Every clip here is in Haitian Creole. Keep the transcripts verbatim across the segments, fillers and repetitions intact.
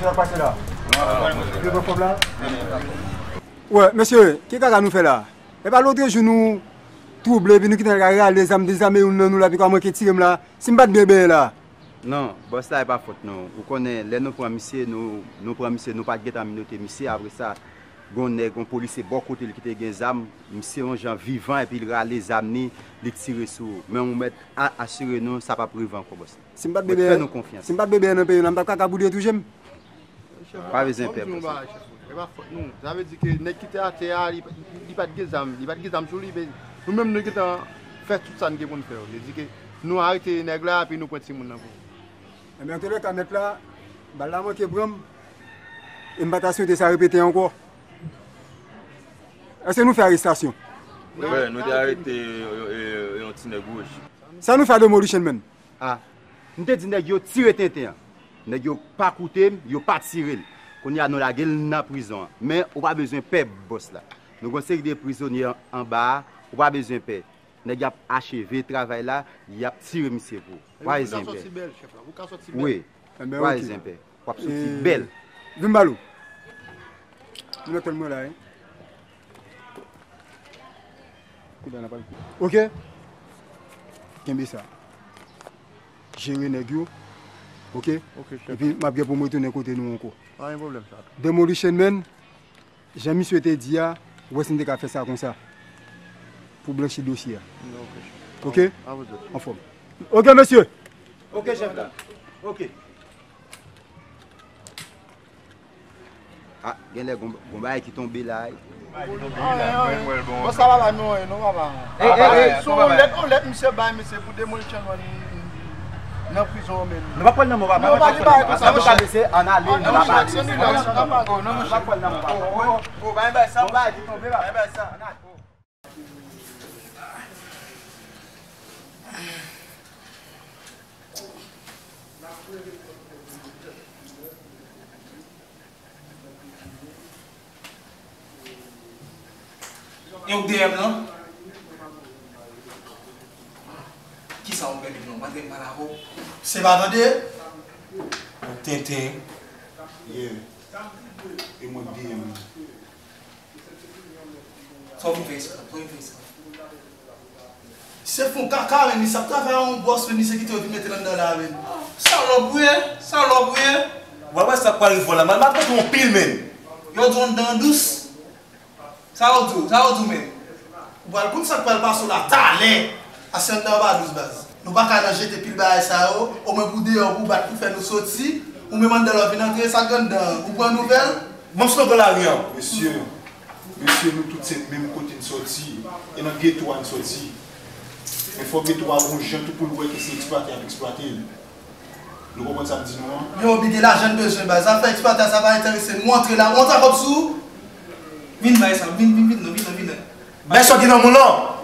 Sa k pase la? Yo pran kòb la? Wè, mesye, ki kaka nou fè la? E pa lòt jou nou twouble, epi nou kite nèg la rale zam, dezame youn nan nou la, epi kòman ke tire m la? Si m pa t byen benyen la. Non, bòs la, e pa fòt nou. Ou konnen, lè nou pran misye, nou, nou pran misye, nou pa t gentan menote misye. Apre sa, gon nèg, gon polisye bò kote l ki te gen zam, misye yon jan vivan, epi l rale zam ni, li tire sou ou. Men ou mèt a-, asire nou, sa p ap rive ankò, bòs la. Si m pa t bebe, fè nou konfyans. Si m pa t bebe nan peyi la, m t ap kaka pou de tou je m. Pa bezwen pè pou sa. E pa fòt nou. Sa vle di ke nèg ki te atè a, li, li pa t gen zam, li pa t gen zam sou li, men nou menm nou gentan fè tout sa n gen pou n fè yo. Vle di ke nou arete nèg la, epi nou pran timoun nan pou. Enben, antoulèka, mèt la, bal la manke pran m, e m pa ta swete sa repete ankò. Èske nou fè arestasyon? Wi, nou te arete, e, e, e, yon ti nèg wouj. Sa nou fè a Demolition Man? A, m te di nèg yo tire tenten an. Nèg yo pa koute m, yo pa tire l. Kounye a nou lage l nan prizon an. Men ou pa bezwen pè bòs la. Nou gon seri de prizonye an, anba a, ou pa bezwen pè. Nèg y ap acheve travay la, y ap tire misye pou ou. Ou pa bezwen pè. Wi. Ou pa bezwen pè. W ap soti bèl. Vin ba l ou. Nou mèt mwen la, wi. Kounye a n ap al. Oke. Kenbe sa. Jere nèg yo. Oke? Oke, chèf. Epi m ap gen pou m retounen kote nou ankò. Pa gen pwoblèm, chèf. Demolition Man, jan misye te di a, ou wè si n te ka fè sa konsa. Pou blanchi dosye a. Oke, chèf. Oke? A, a, a, anfòm. Oke, mesye. Oke, chèf la. Oke. A, genlè gon, gon bagay ki tonbe la, wi. Bon, sa papa nou, non, papa. Ey, ey, ey. Se yon lèt, yon lèt misye bay misye pou Demolition Man nan prizon, men. Nou pa pral nan mò papa. Non, pa di bagay konsa, monchè. Ann ale, nou pa pale. Non, monchè, non, monchè. Nou pa pral nan mò papa. Oh, oh, oh, pa bay sa. Gon bagay ki tonbe la. Pa bay sa. Ann ale. E ou dèyè m nan? Kisa ou pèdi non? Mwen te mal avè w. Se pa tande? Ou tenten. Yeah. E mwen dèyè m nan. Sa w vin fè isit la? Sa w vin fè isit la? Se fon kaka, men li sa ap travay a yon bòs, men li se kite yo vin mete l anndan la, men. Salòp ou ye, salòp ou ye. Ou pa wè sa k pral rive w la, m al maltrete w anpil, men. Yo di w anndan dous. Sa yo di w, sa yo di w, men. Ou pral konn sa k pral pase w la talè. Ase anndan an pa dous, baz. Nou pa ka nan jete pil bagay sa yo, omwen pou deyò, pou bat, pou fè nou soti. Ou menm anndan la w vin antre, sa k anndan an? Ou pran nouvèl? Ban m sou nan lari an. Mesye, mesye, nou tout se menm kote n sòti, e nan geto a n sòti. Men fò geto a gon jan tou pou l wè ke se eksplwate y ap eksplwate l. Nou konprann sa m di nou an? Yo, bigè lajan n bezwen, baz. Zafè eksplwate a, sa pa enterese n. Ou antre la, ou antre a kòb sou ou. Vin bay sa, vin, vin, vin, non, vin, non, vin, non. Bay sa ki nan moun lan.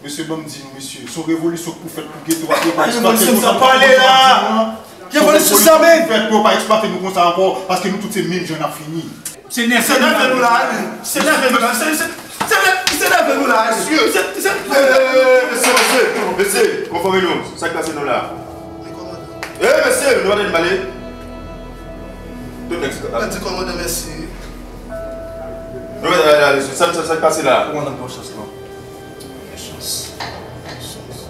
Mesye, ban m di nou, mesye, se yon revolisyon k pou fèt pou geto a, pou yo pa eksplwate nou konsa ankò. Ki revolisyon sa, men? Fèt pou yo pa eksplwate nou konsa ankò, paske nou tout se menm jan n ap fini. Se nève nou la, wi. Se nève nou la, se, se, se nè-, se nève nou la, wi. Mesye, mesye, mesye, mesye, konfòme nou. Sa k pase nou la? E, mesye, nou pa tande m pale? Tout nèg se... Mwen di kòmandan mèsi. Nou mèt ale, ale, sa, sa, sa k pase la? Kòmandan, bon chans, non. Bon chans. Bon chans.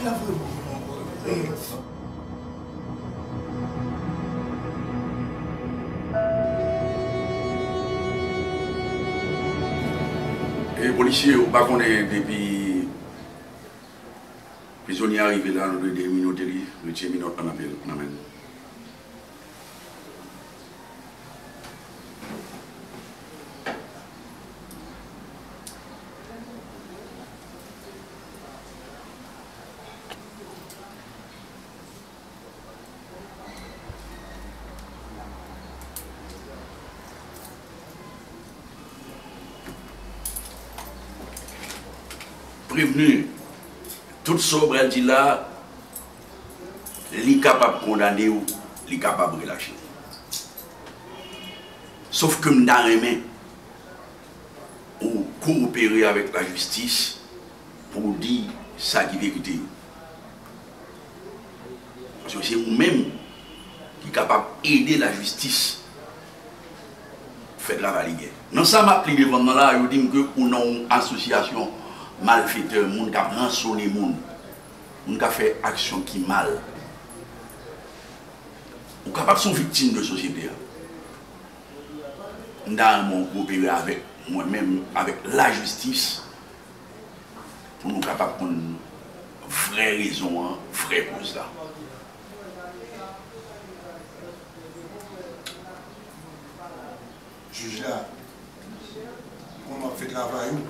N ap voye bon moun ankò. E polisye, ou pa konnen depi prizonye a rive la, nou dwe deminote li, retire minòt lan nan men l, nan men l. Prevni, tout sa w pral di la, li kapab kondane w, li kapab relache w. Sof ke m ta renmen ou kowopere avèk lajistis pou w di sa ki verite yo. Paske se ou menm ki kapab ede lajistis fè travay li byen. Nan sa m ap li devan m nan la, yo di m ke ou nan yon asosyasyon malfetè, moun k ap ransone moun, moun k ap fè aksyon ki mal. Ou kapab se yon viktim de sosyete a. M ta renmen w kopere avèk mwen menm, avèk lajistis, pou nou kapab konn vrè rezon an, vrè koz la. Jij la, m konnen w ap fè travay ou.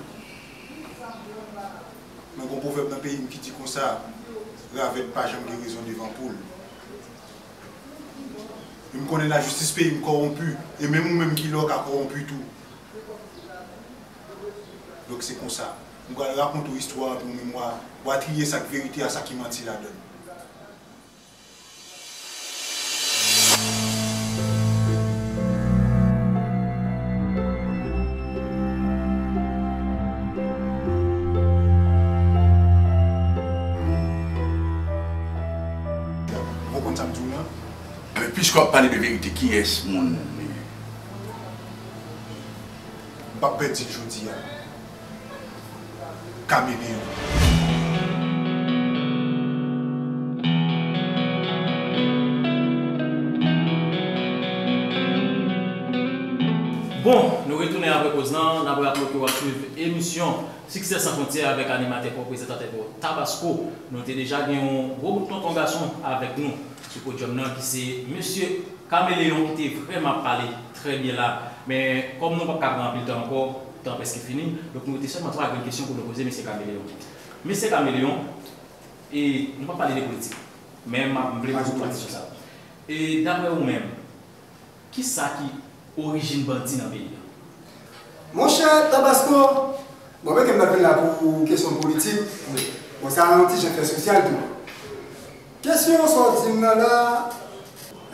Men gen yon pwovèb nan peyi m ki di konsa, ravèt pa janm gen rezon devan poul. E m konnen lajistis peyi m kòwonpi, e menm ou menm ki la w ka kòwonpi tou. Donk se konsa. M pral rakonte w istwa an pou w menm w a, w a triye sa k verite a, sa ki manti ladan l. Ou konprann sa m di w lan? Men piske w ap pale de verite, kiyès moun m p ap pèdi l jodi a? Kameleyon. Bon, nou retounen apre poz lan. N ap raple w ke w ap swiv emisyon Siksè San Fwontyè avèk animatè pa w, prezantatè pa w, Tabasco. Nou te deja gen yon gwo bout tonton gason avèk nou sou podyòm nan, ki se mesye Kameleyon, ki te vrèman ap pale trè byen la. Men kòm nou p ap ka pran anpil tan ankò, tan prèske fini, donk nou rete sèlman twa grenn kesyon pou nou poze mesye Kameleyon. Mesye Kameleyon, e nou p ap pale de politik, men m ap, m vle poze w kesyon sa. E daprè ou menm, kisa ki orijin bandi nan peyi a? Monchè Tabasco, bon, mwen ke m pa t vin la pou kesyon politik. Bon, sa yon ti jan fè sosyal tou. Kesyon sa w di m nan la,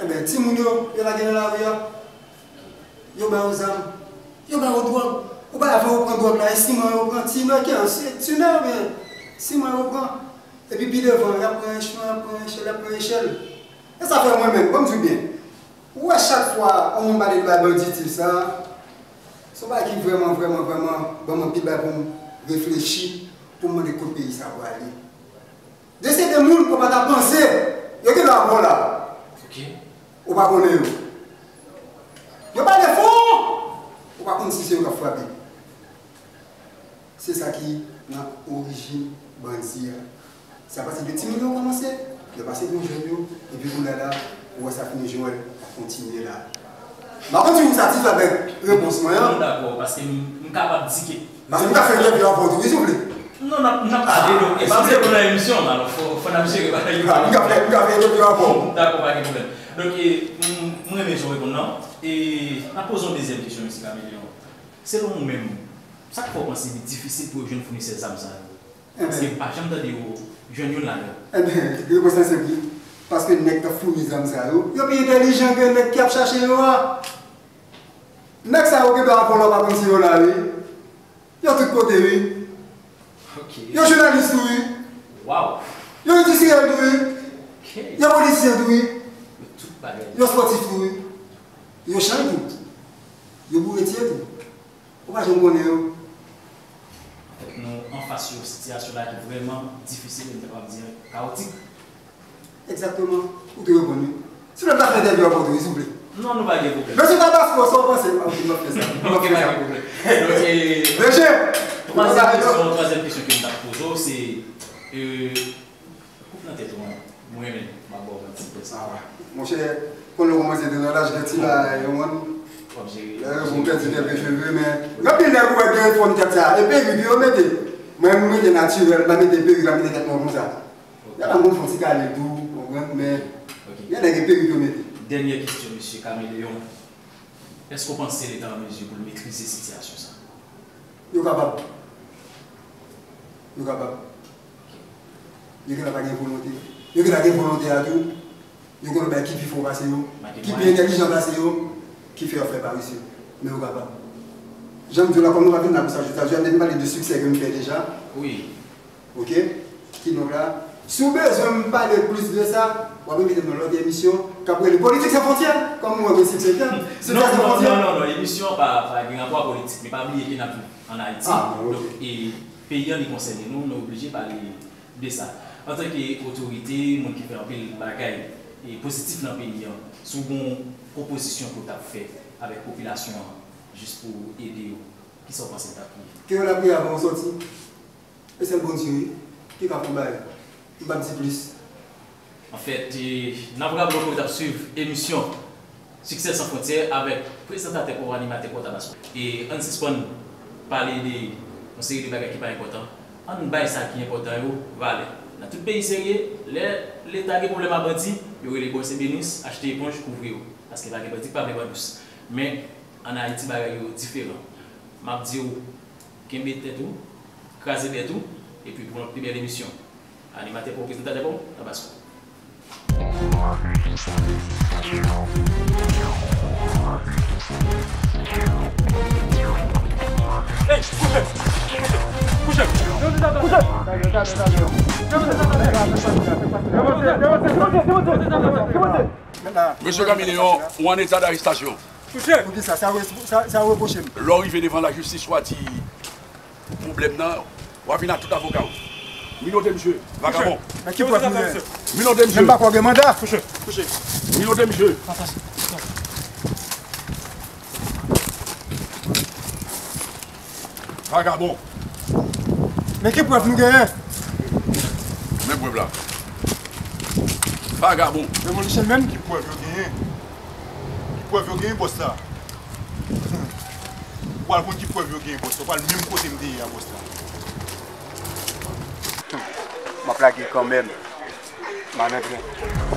enben, timoun yo, yo lage nan lari a. Yo ba yo zam. Yo ba yo dwòg. Ou pa avè yo pran dwòg la, e siman yo pran, ti nòkè, se tinè oubyen siman yo pran. Epi pi devan, y ap pran echman, y ap pran echèl, y ap pran echèl. E sa fè mwen menm, ban m di w byen. Ou wè chak fwa yon moun pale de bagay banditis sa, se yon bagay ki vrèman, vrèman, vrèman ban m anpil bagay pou m reflechi, pou m mande kote peyi sa prale. De se de moun ke w pa ta panse, yo gen la bò la. Ok. Ou pa konnen yo. Yo pale fò, ou pa konn si se yo k ap frape. Se sa ki nan orijin bandi a. Sa pase de timoun yo kòmanse, yo pase pou jèn yo, epi kounye a la, ou wè sa fini jwe l ap kontinye la. M pa konn si ou satisfè avèk repons mwen an. Non, dakò, paske m, m kapab di ke... Paske m ka fè entèvyou avè w tou, wi, souple. Non, n ap, n ap pale, donk, e pa vle pou nan emisyon, alò, fò, fò n ap jere bagay yo. M ka fè, m ka fè entèvyou avè w. Dakò, pa gen pwoblèm. Donk, e, m, m renmen jan w reponn nan. E, n ap poze yon dezyèm kesyon, mesye Kameleyon. Selon ou menm, sa k fè w panse li difisil pou yo jwenn founisè zam sa yo? Paske m pa janm tande yo jwenn youn ladan yo. Enben, repons lan senp wi. Paske nèg k ap founi zam sa yo, yo pi entèlijan ke nèg k ap chache yo a. Nèg sa yo gen dwa ap wè w pa konn si yo la wi. Yo tout kote wi. Ok. Yo jounalis tou wi. Wow. Yo endistriyèl tou wi. Ok. Yo politisyen tou wi. Yo tout bagay. Yo spòtif tou wi. Yo chay tou. Yo bouretye tou. Ou pa janm konnen yo. Anfèt, nou anfas yon sitiyasyon la ki vrèman difisil, e m ta kapab di kawotik. Egzakteman. Ou te reponn wi. Si lòt la fè entèvyou avè w tou wi, souple. Non, nou pa gen pwoblèm. Mesye Tabasco, sa w panse? Ah, ok, m ap fè sa. M ap fè sa. Ok, pa gen pwoblèm. Donk, e, Mesye, twazyèm kesyon, twazyèm kesyon ke m t ap poze w, se, e, Koup nan tèt ou an, mwen renmen, m ap ba w yon ti pwès. Ah, monchè, kon lè w kòmanse depi nan laj gen ti bagay, ou konprann? W ap jere. Lè ou pèdi kèlke cheve, men gen anpil nèg ou wè gen fòm tèt sa, e perik yo mete. Mwen, m rete natirèl, m pa mete perik, m pa mete tèt mwen konsa. Ok. Gen moun fè ti kale tou, ou konprann, men gen nèg e perik yo mete. Dènyè kesyon, mesye Kameleyon. Èske w panse l ta an mezi pou l metrize sitiyasyon sa? Yo kapab. Yo kapab. Yo genlè pa gen volonte. Yo genlè gen volonte a tou. Yo gen lòt bagay ki pi fò pase yo, ki pi entèlijan pase yo, ki fè yo fè pa reyisi. Men yo kapab. Jan m di w la, kòm nou pa vin la pou sa jodi a, jodi a, depi m pale de siksè ke m fè deja. Wi. Ok? Kidonk la, si w bezwen m pale plis de sa, w ap envite m nan lòt emisyon. K ap rele Politik San Fwontyè, kòm nou wè Mesye Pyetan, se non, San Fwontyè. Non, non, non, emisyon an pa, pa gen rapò a politik, men pa bliye ke n ap viv ann Ayiti. Ah, bon, ok. Donk, e, peyi an li konsène nou, nou oblije pale de sa. Antanke otorite, moun ki fè anpil bagay e pozitif nan peyi an, si w gen yon pwopozisyon ke w t ap fè avèk popilasyon an, jis pou ede yo, kisa w panse l t ap ye? Ke yo lapriyè avan w sòti. E sèl Bondye, wi, ki ka fè yon bagay. M p ap di plis. Anfèt, e, n ap raple w ke w t ap swiv emisyon Siksè San Fwontyè avèk prezantatè pa w, animatè pa w Tabasco. E ann sispann pale de yon seri de bagay ki pa enpòtan. Ann bay sa ki enpòtan yo valè. Nan tout peyi serye, lè Leta gen pwoblèm ak bandi, yo rele bò se benis, achte eponj, kouvri yo. Paske pa gen bandi ki pa vle bò dous. Men, ann Ayiti, bagay yo diferan. M ap di w, kenbe tèt ou, kraze bèt ou, epi pou yon pi bèl emisyon. Animatè pa w, prezantatè pa w, Tabasco. Hey, kouche! Kouche! Kouche! Mesye Kameleyon, ou an eta darestasyon. Poukisa? Sa yo, sa, sa yo repwoche m. Lè w rive devan lajistis, w a di pwoblèm nan, w a vin ak tout avoka w. Minote misye, vagabon. Nan ki prèv nou gen? Minote misye. Menm pa kwè gen manda. Minote misye. Vagabon. Men ki prèv nou genyen? Men prèv la. Vagabon. Revolution menm? Ki prèv yo genyen? Ki prèv yo genyen, bòs la? Ou pral konn ki prèv yo genyen, bòs la. Ou pral menm kote m te ye a, bòs la. M ap lage kanmenm. M a nan tren.